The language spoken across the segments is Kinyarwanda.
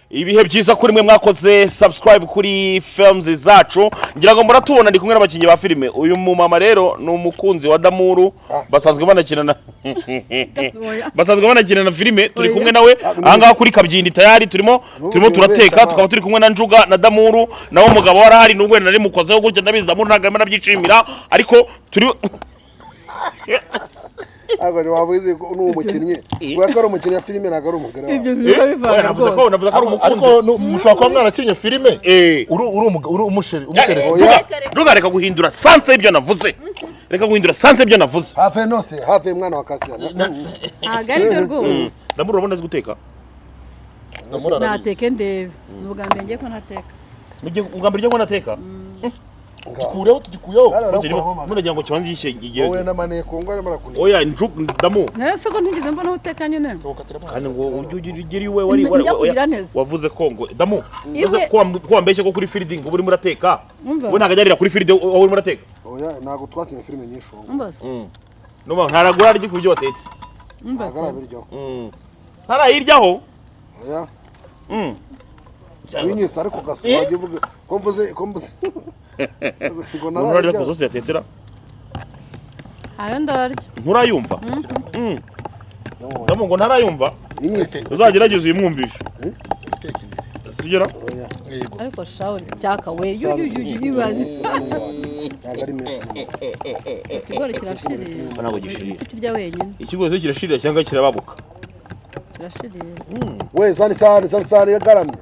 Ibihe byiza kuri mwe mwakoze subscribe kuri films zacu. Ngira ngo muratubona, ndi kumwe n'abakinnyi ba filime. Uyu mumama rero ni umukunzi wa Damuru, basanzwe banakinana basanzwe banakinana filime. Turi kumwe nawe ahangaha kuri Kabyindi, tayari turimo turateka, tukaba turi kumwe na Njuga na Damuru. Nawe umugabo warahari, nubwo wenda nari mukozeho gutya, ndabizi Damuru ntabwo arimo arabyishimira, ariko turi Ntabwo wavuze ko ni umukinnyi, kubera ko ari umukinnyi wa filime, ntabwo ari umugore wawe. Ibyo biba bivanga. Navuze ko Rwose. Navuze ko ari umukunzi. Ariko mushobora kuba mwarakinye filime uri umusheri umutereta. Njuga, Njuga, reka guhindura sense y'ibyo navuze, reka guhindura sense y'ibyo navuze. Have nose, have mwana wa Kasiya. Ntabwo ari byo rwose. Damuru, urabona azi guteka? Ndamura arabizi. Nateke ndebe, ni ubwa mbere ngiye ko nateka. Mugiye ubwa mbere ujya ngo nateka? Tugikureho, tugikuyeho. Munagira ngo kibanze gishe igihe. Wowe n'amaneko ngo arimo arakunda. Oya, Njuga, Damu. Nawe se ko ntigeze mbona aho uteka nyine? Kandi ngo ujye ugira ugera iwe wari Njya kugira neza. Wavuze ko ngo Damu Iwe- wavuze ko wambeshye ko kuri field ngo urimo urateka. Umva. We ntabwo ajya arira kuri field aho urimo urateka. Oya, ntabwo twakinye filime nyinshi ubu. Umva se. Nuba ntaragura arya ku byo watetse. Umva Ntabwo se. arabiryaho. Ntarayiryaho. Oya. Winyise ariko gaso wajya uvuga ko mvuze ngo Umuntu ararya ku narayiryaho. sosi yatetse ra? Ayo ndarya. Nturayumva? Damu ngo ntarayumva. Inyise. Uzagerageze uyimwumvishe. Iteka imbere. Sibyo ra? Oya. Yego. Ariko shawuri cyaka we yuyuyuyu ibaze. Ntabwo ari menshi. Ikigori kirashirira. Ntabwo gishirira. Kuki urya wenyine? Ikigori se kirashirira cyangwa kirababuka? Kirashirira. We, zana isahani, zana isahani igaramye.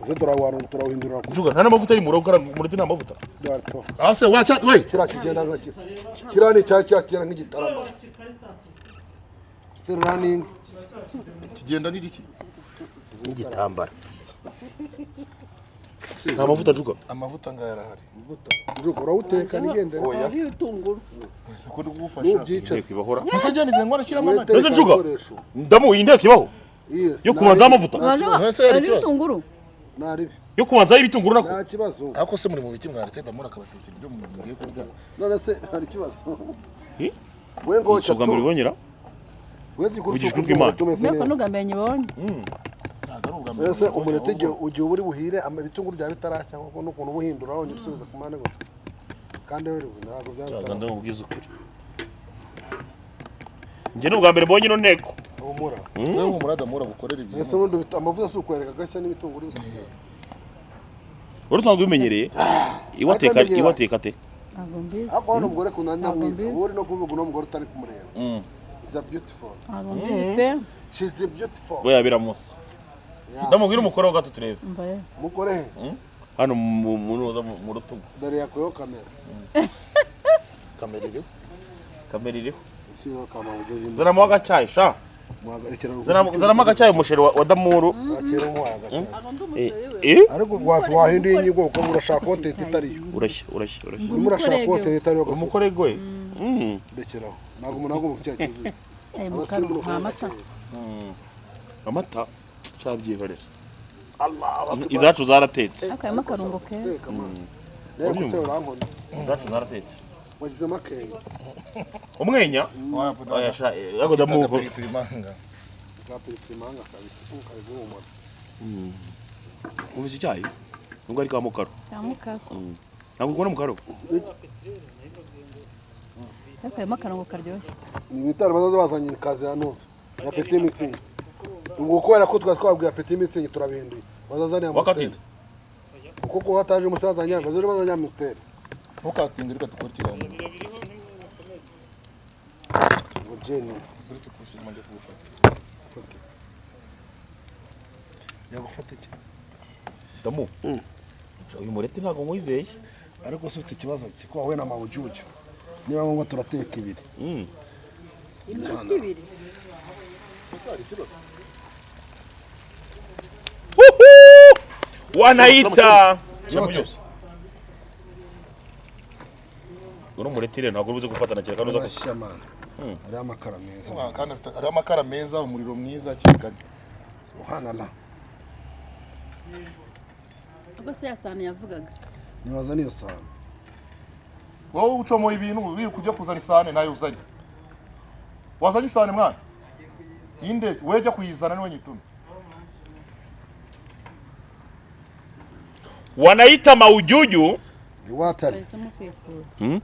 Uze turawuhindurira ku Njuga, nta n'amavuta ari mu rugo, mureti nta mavuta. Ase wacha we. Kiriya kigenda nka kiriya ni cya kiriya nk'igitarama. Still running. Kigenda n'igiki? N'igitambara. Nta mavuta, Njuga. Amavuta ngaya arahari. Njuga, urawuteka nigendere. Oya. Hariho ibitunguru. Ese ko ndi kugufasha? Nubyica. Inteko ibahora. Ese njye nize ngo arashyiramo amagi. Mbese Njuga, Ndamu, iyi nteko ibaho yo kubanzaho amavuta? Waje Ese hari hariho ikibazo? ibitunguru. Naribi. Yo kubanzaho ibitunguru nako. Nta kibazo. Ariko se muri mu biki? Mwaretse Ndamura akabatekera ibyo mugiye kurya. None se hari ikibazo? Eh? We ngo Si ubwa mbere ubibonyera. We zikuru. Vugisha ukuri kw'Imana. Tumeze Nako neza. ntugamenye nyibonye. Ntabwo ari ubwa mbere. Ese umureti igihe uba uri buhire ibitunguru byawe bitarashya, kuko n'ukuntu uba uhindura wongera usubiza ku mpande gusa, kandi we ntabwo byaba Nzaza bitarashya. ndamubwiza ukuri, njye ni ubwa mbere mbonye ino nteko. Humura. Wewe humura, Ndamura gukorera ibintu. Ese ubundi amavuta si ukwereka agashya n'ibitunguru bitarashya? Wari usanzwe ubimenyereye iwateka? Atamenyera. Iwateka ate? Ntabwo mbizi. Ariko hano umugore kuntu ari na Ntabwo mwiza. mbizi. Uba uri no kuvuga uno mugore utari kumureba is a beautiful. Ntabwo mbizi pe. She's a beautiful. We yabiramusa. Yeah. Ndamubwira umukore wa gato turebe. Umva ye. Mukore he? Hano mu rutugu. Dore yakuyeho kamera. Kamera iriho. Kamera iriho. Ushyiraho kama uburyo. Zanamo agacyayi sha. Muhagarikira. Zanamo agacyayi, umusheri wa Damuru. Akira umuhaye agacyayi. Ntabwo ndi umusheri we. Eh. Ariko wahinduye inyigo kuko urashaka content itariyo. Urashya, urashya, urashya. Urimo urashaka content itariyo gusa. Umukore gwe. Rekeraho, ntabwo umuntu agomba kucyaha cyuzuye. Aya mukara nta mata. Amata cabyihorera, izacu zaratetse. Ariko harimo akarungo keza. Teka mwana nawe kucyaha urankona. Izacu zaratetse. Washyizemo akenge. Umwenya. Oya sha, ariko Damu. Agapiripiri manga. Bwa piripiri manga kabisa, kari guhumura. Umeze icyayi nubwo ari ka mukaro. Ya mukara. Ntabwo ukubona mukaro. Ariko harimo akarungo karyoshye. Ni ibitaro bazaza bazanye ikaze ya nuza ya Petit Mützig. Ubwo kubera ko twari twabwiye Petit Mützig, turabihinduye, bazazaniye Wakatinde. Amstel kuko kuba hataje umusaza nyanga bazaje bazanye Amstel. Ntukatinde, reka dukore ikiganiro. Ngo Jenny. Uretse kuwushyiramo njya kuwufata. Fata yagufata iki? Damu, uyu mureti ntabwo nkwizeye. Ariko se ufite ikibazo ki ko wahuye na mawujuju? Niba ngombwa turateka ibiri. Iminota ibiri. Huhu! Wanayita Yote. Uno mureti rero ntabwo uri buze gufatana kereka nuza Urashya mana, hariho amakara meza. Ah, kandi hariho amakara meza, umuriro mwiza kirikanye. Subhanallah. Ubwo se yasahani yavugaga? Nibaza niyo sahani. Wowe ucomoye ibintu uri kujya kuzana isahane, nayo uzanye. Wazanye isahane mwana? Yindezi wewe, jya kuyizana niwe nyitume. Wanaita maujuju. Ni watari. Bahisemo kwikura.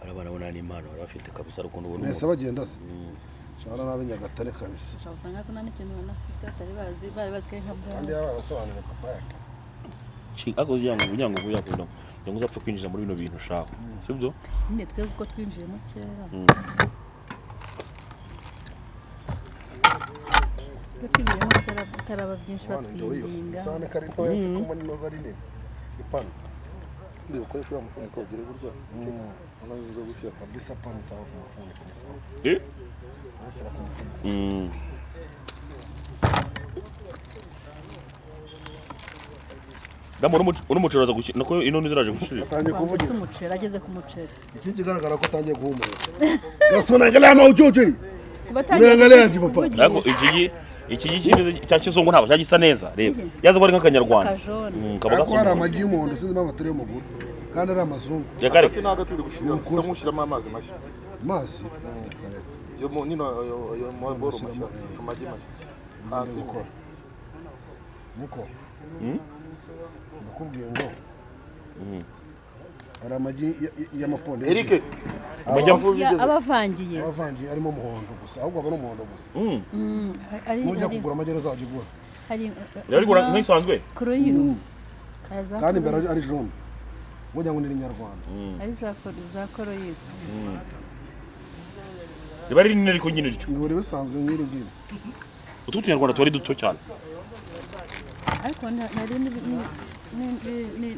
Arabana bona ni impano bari bafite kabisa, urukundo ubona. Mwese bagenda se. Shara nabe Nyagatare kabisa. Ushobora usanga ko nta n'ikintu banafite batari bazi, bari bazi ko ari nka Kandi bwa yaba abasobanuriye papa yake. Ariko kugira ngo kugira ngo uzapfe kwinjiza muri bino bintu ushaka, sibyo? Nyine twebwe uko twinjiyemo kera, twe twinjiyemo kera bitaraba byinshi, batwinginga. Isahani kari ntoya se ko mbona inoza ari nini. Ipanu. Ndeba ukoresha uriya mufuniko ugire gutya. Unaziza gutya. Kabisa pani sawa ku mufuniko ni sawa. Eh? Urashyira ku mufuniko. Damu uno muceri uraza gushira nako ino niziraje gushira. Atangiye Wanze kuvugira. umuceri ageze ku muceri. Iki kigaragara ko atangiye guhumura. Gasona angalia maujuju. Kuba atangiye Unaangalia aje papa. kuvugisha. Ariko iki gi cya kizungu ntabwo cyagisa neza, reba. Yaza ko ari nk'akanyarwanda. Akajone. Kaba Ariko hari gasa. amagi y'umuhondo sinzi impamvu atari mugura. Kandi ari amazungu. Reka reka. Hagati na hagati uri gushira usa nk'ushyiramo amazi mashya. Amazi. Yo mu nyine ayo maboro mashya, amagi mashya. Hasi. Niko. Niko. Ndakubwiye ngo. Hari amagi y'amapondo. Eric, Amagi Aba avangiye. Abavangiye arimo umuhondo gusa, ahubwo aba ari umuhondo gusa. Ari Nujya ari kugura amagi azajya ugura. hari Rero igura nk'isanzwe. Kuroyiro. Kandi imbere ari jaune. Wagira ngo ni irinyarwanda. Ari za koroyiro. Riba ari rinini ariko nyine ryo. Ibihori bisanzwe nk'iri ngiri. Utu tunyarwanda tuba ari duto cyane. Ariko nari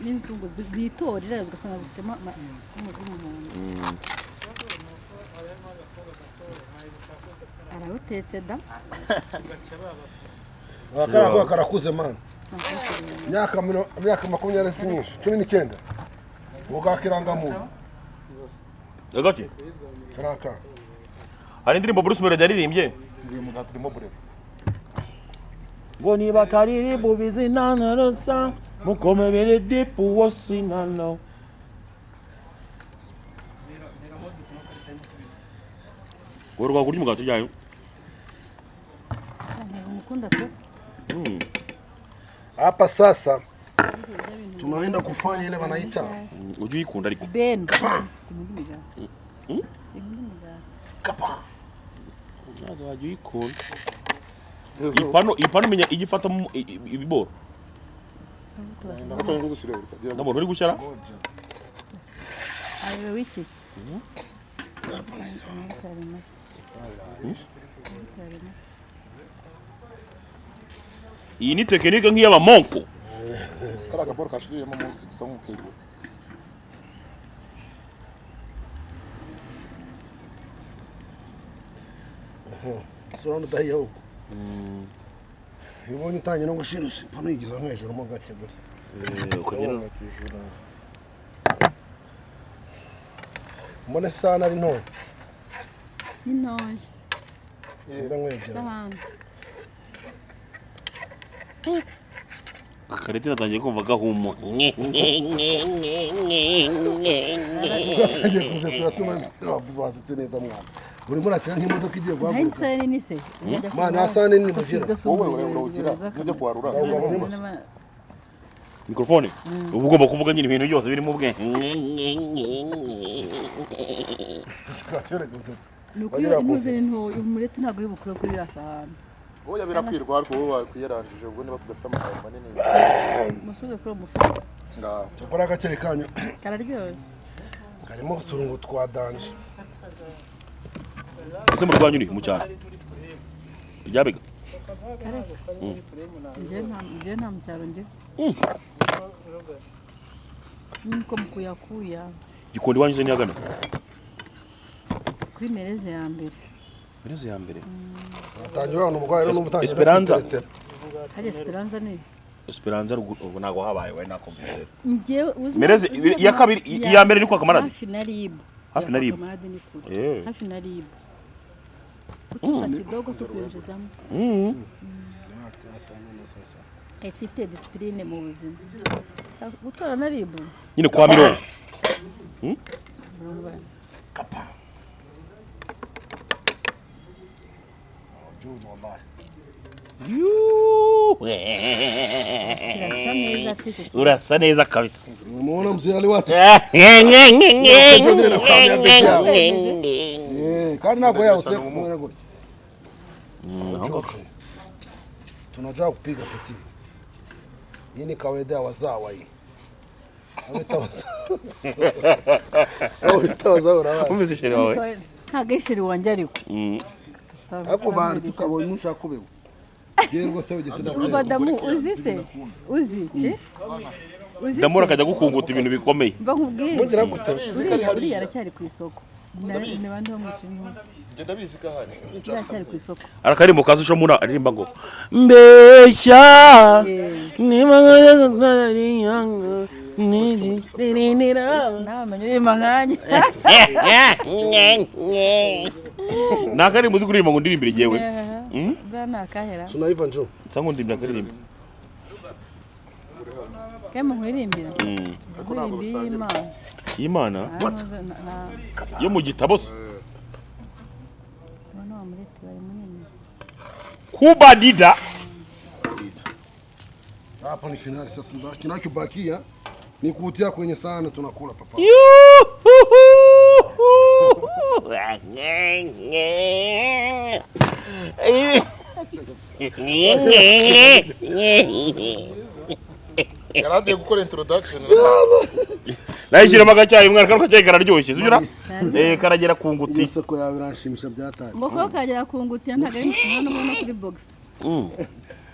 n'inzungu zitorera ugasanga zifitemo umuhondo. Arawutetse da. Akara karakuze man. Myaka 20 si myinshi, 19. Ubwo kirangamuntu. Gake. Karaka. Hari indirimbo Bruce Melody yaririmbye. Uyu mugati urimo bureba. Ngo niba atari bubizi nanarosa mukomebere dipu wosinano. Urwa kurya umugati ujyayo. Umukunda pe. Hapa sasa tunaenda kufanya ile wanaita Ujye uyikunda ariko. Ben. Sinkunda imigati. Sinkunda imigati. kapa. Nazo wajya uyikunda. Ipano menya igifata ibiboro. Hata ngo gushyira uri. Ndabona uri gushyira. Ayo wikisi. Iyi ni tekinike nk'iy'abamonko. Kari agaporo kashiriyemo munsi gasa nk'ukego. Sura udahiye ahubwo. Iyo ubonye utangiye no gushira ipano yigiza nko hejuru mo gake gutya. Mbona isahani ari ntoya. Ni ntoya. Mbe nkwegera. Isahani. Kareti natangiye kumva gahumura. Atangiye kuza turatuma bavuze wasetse neza mwana. Urimo uraseka nk'imodoka igiye Nta guhaguruka. isahani nini se. Ma nta sahani nini mugira. Wowe urawugira nujya kuwarura. Mikrofone. Uba ugomba kuvuga nyine ibintu byose birimo ubwenge. Nuko iyo intuze ni ntoya umureti ntabwo uri bukure kuri iriya sahani. Oya birakwirwa ariko wowe wakwiyarangije ubwo niba tudafite amasahani manini. Musubize kuri uwo mufuka. Ngaho. Cyakora agakeye kanyu Kararyoshye. karimo uturungo twa danje. Ese mu rwanyu ni mu cyaro. Ryabega. Njye nta mu cyaro njye. Niko mukuyakuya. Gikondi wanyu se niyagana. Kuri mereze ya mbere. Mereze ya mbere. Atangiye abantu umugwayi rero n'ubutangiye. Esperanza. Hajya Esperanza ni. Esperanza ubu ntago habaye we nakomvise. Njyewe uzi Mereze iya kabiri iya mbere ni kwa Kamarade. Hafi na Ribu. Hafi na Ribu. Kamarade ni kure. Hafi na Ribu. Kutusha kidogo tukwinjizamo. Eti ifite discipline mu buzima. Gutora na Ribu. Nyine kwa Mirongo. Kapa. Jude wallahi. Kirasa neza pe icyo kintu. Urasa neza kabisa. Umeona mzee aliwata. Kandi ntabwo yawe kumwona gutya. Tunajua kupiga peti. Hii ni kawaida ya wazawa hii. Abita wazawa. Abita wazawa urabazi. Umeze chéri wawe. Ntabwo ari chéri wanjye ariko. Ariko bari tukabonye ushaka kubeho. Yewe rwose ugeze Umva Damu uzi se? Uzi? Uzi se? Damu akajya gukunguta ibintu bikomeye. Mva nkubwire. Mugira gute? Uriya aracyari ku isoko. Ni bande bamwica inkuru. Njye ndabizi ko ahari. Uriya aracyari ku isoko. Akarimbo kaza uco muri aririmba ngo mbeshya niba Nawe menya uririmba nkanjye. Ni akarimbo uzi kuririmba ngo ndirimbire jyewe. Buriya ni akahera. Tunaiva njo. Nsa ngo ndirimbire akaririmbo. Kemu nkuririmbira. Nkuririmbira Imana. Imana? Yo mu gitabo se? Ubona wa mureti bari munini. Kubadida. Hapa ni finali sasa, kinachobakia ni kutia kwenye sahani tunakula papa. Yaragiye gukora introduction. Nayishyiramo agacyayi mwana, kano kacyayi kararyoshye, sibyo? Karagera ku nguti. Isoko yawe iranshimisha byataye. Ngo kuba karagera ku nguti ntabwo ari hano no kuri box.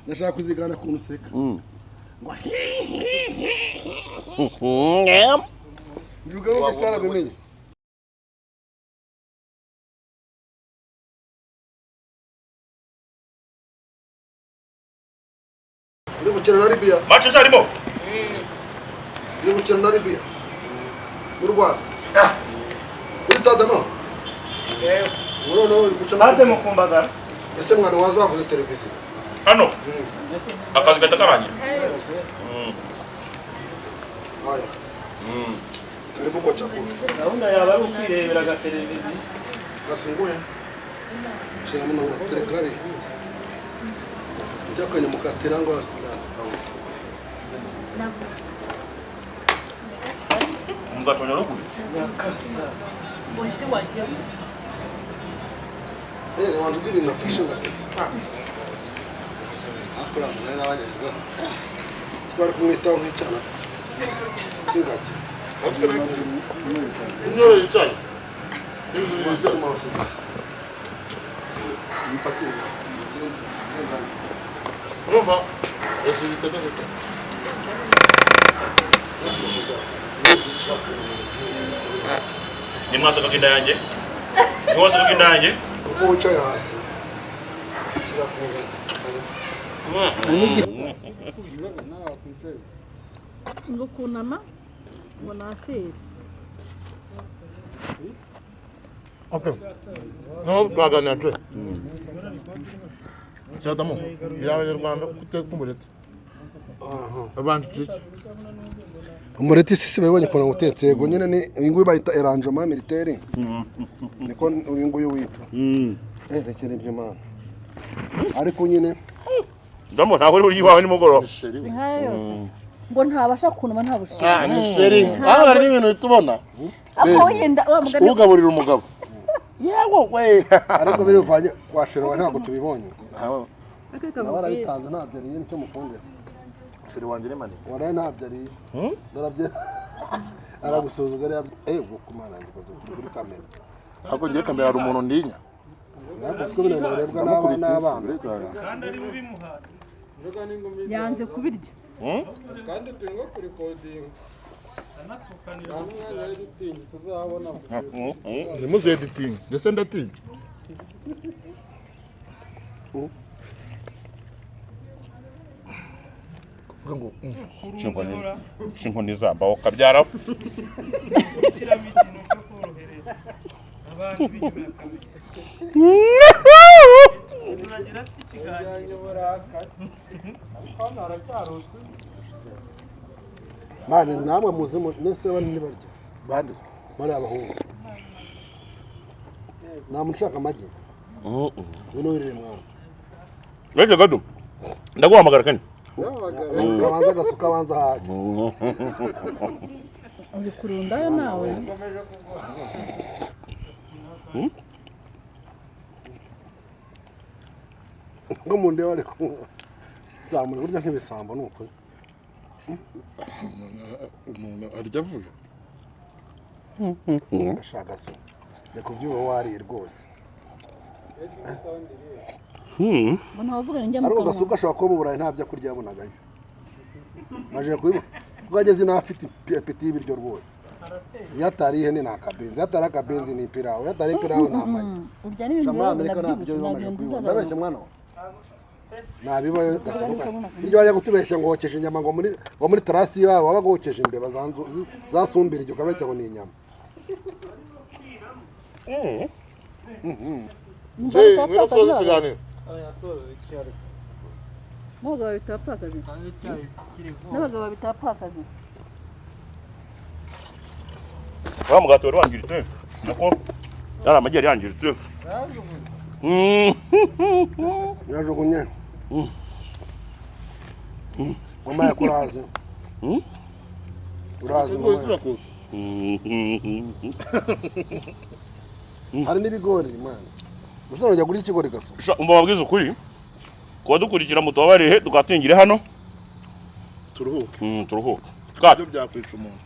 Ndashaka kuzigana kuntu useka. Ngo njuga ngo gishara bimenye. Uri gukina na Libya. Match arimo. Uri gukina na Libya. Mu Rwanda. Kuri stade Amahoro. Yego. Noneho uri guca. Stade Mukumbagara. Ese mwana wazaguze televiziyo. Hano. Akazi gahita karangira. Haya. Karibu kwa chakula. Gahunda yawe ari ukwirebera aga televiziyo. Gasunguye. Shira muno terekare. Njya kwenye mukatira ngo Mugatonya ruguru. Bosi waje. Abantu biri na fashion gatetse. Akora mwana n'abanyarwanda. Twari kumwitaho nk'icyana. Cy'ingagi. Unyoye icyayi. Urumva ese zitameze te. Nimwashaka inda yanjye? Nimwashaka inda yanjye? Uko wicaye hasi. Shira ku ngagi. Ngo kunama ngo nafere. Okay. No twaganira twe. Cyadamu, y'abanyarwanda kuteka umureti. Abantu iki? Umureti sisi babonye ukuntu utetse yego nyine ni uyu nguyu bayita arrangement militaire. Niko uyu nguyu witwa. Rekera ibyo mana. Ariko nyine Ndamo ntabwo uri buryo iwawe nimugoroba. Inka yose. Ngo ntabasha kunama nta bushake. Ni sheri. Hano hari n'ibintu bitubona. Ako yenda wa mugani ugaburira umugabo. Yewe we. Ariko biri uvanye kwa sheri wa ntabwo tubibonye. Nawe arabitanze ntabyo ariye nicyo mukundira. Sheri wanjye ni manini. Waraye ntabyo ariye. Darabye. Aragusuzugura yabye. Ubwo kumana ndikoze kuri kamera. Ariko ngiye kamera hari umuntu ndinya. Ntabwo siko bino birebwa n'abana. Kandi ari bubimuhaye. Yanze kubirya. Kandi turi nko kuri recording. Nimuze editing. Ndetse ndatinya. Kuvuga ngo Shinkoni zamba ukabyara. Shyiramo ikintu cyo korohereza abantu b'inyuma ya kamera. Turagira ikiganiro. Mane namwe muze nese bane nibarya. Bande Bari abahungu. Nta muntu ushaka amagi. Ngwino wirire mwana. Reka gado. Ndaguhamagara kane. Kabanza agasuka, abanza hake. Uri kurundayo nawe. Ngo mu ndeba ari kunywa. Zamura burya nk'ibisambo ni ukuri. Umuntu arya avuga. Gashaka so. Reka ubyuhe wariye rwose. Ngo ntawavuga njya mu Ariko kanwa. gasuka ashobora kuba mu Burayi nta byo kurya yabonagayo. Maje kubibona. Kuko ageze inaha afite apeti y'ibiryo rwose. Iyo atariye ihene ni akabenzi, iyo atari akabenzi ni ipirawu, iyo atari ipirawu ni amagi. Urya n'ibintu Muri birabona Amerika nta byibushye byo bamaze nagenda kubibona. uzagaruka. Ndabeshya mwana wa? Nabibayo gasuka. Iryo wajya kutubeshya ngo wokeje inyama ngo muri terasi yabo wabaga wokeje imbeba zasumbira igihe ukabeshya ngo ni inyama. Jay, ngwino usoze ikiganiro. N'abagabo babita abapfakazi. N'abagabo babita abapfakazi. Wa mugati wari wangiritse. Nako yari amagi yari yangiritse. Yajugunye. Mama yakuraze. Urazi Ibigori mama. zirakotsa. Hari n'ibigori mwana. Gusa urajya kurya ikigori gaso. Sha, umva babwize ukuri. Kuba dukurikira mutubabarire tukatingire hano. Turuhuke. Turuhuke. Cut. Ibyo byakwica umuntu.